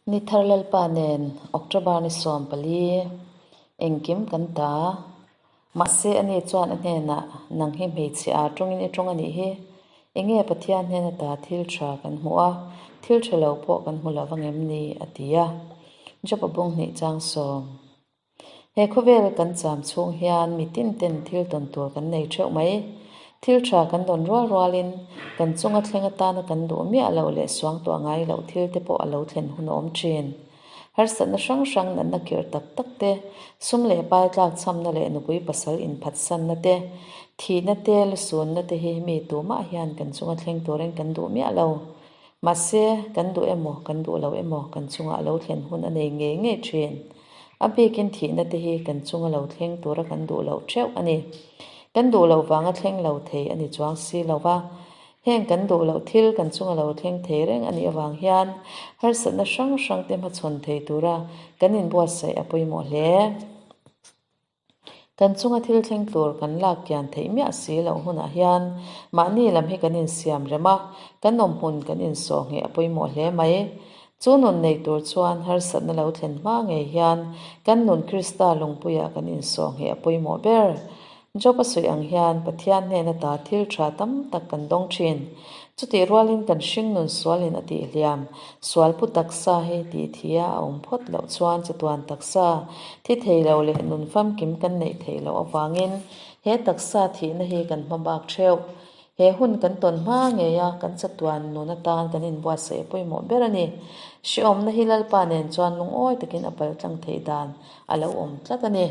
Ni thar Lalpa nen October ni 14 engkim kan ta. Mahse ani chuan a hnenah, Nang hi hmeichhe a tawngin i tawng a nih hi. Enge Pathian hnen ata thil tha kan hmuh a, thil tha lo pawh kan hmu lo vang em ni? a ti a. Job a bung hnih chang sawm. He khawvel kan cham chhung hian mi tin ten thil tawn tur kan nei theuh mai. Thil tha kan dawn rual rualin kan chunga thleng atana kan duh miah loh leh suang tuah ngai loh thil te pawh a lo thlen hun a awm thin. Harsatna hrang hrang natna kirh tak tak te, sum leh pai tlak chhamna leh nupui pasal inphatsanna te, thihna te, lusunna te hi mi tumah hian kan chunga thleng turin kan duh miah lo. Mahse, kan duh emaw, kan duh lo emaw kan chungah lo thlen hun a nei ngei ngei thin. A bikin thihna te hi kan chunga lo thleng tura kan duh loh theuh a ni. Kan duh loh vanga thleng lo thei a ni chuang si lo va. Heng kan duh loh thil kan chunga lo thleng thei reng a nih avang hian harsatna hrang hrang te hmachhawn thei tura kan inbuatsaih a pawimawh hle. Kan chunga thil thleng tur kan lak kian theih miah si loh hunah hian mahni lam hi kan insiam rem a, kan awmhmun kan insawh ngheh a pawimawh hle mai. Chu nun nei tur chuan harsatna lo thlen hma ngei hian kan nun Krista lungpuiah kan insawh ngheh a pawimawh ber. Job a sawi ang hian Pathian hnen ata thil tha tam tak kan dawng thin. Chutih rualin kan hringnun sualin a tih hliam, sual pu taksa hi tih thia a awm phawt loh chuan chatuan taksa thi thei lo leh nun famkim kan neih theih loh avangin he taksa thihna hi kan hma bak theuh. He hun kan tawn hma ngeia kan chatuan nun atan kan inbuatsaih a pawimawh ber a ni. Hrehawmna hi Lalpa nen chuan lungawi takin a paltlang theih dan a lo awm tlat a ni.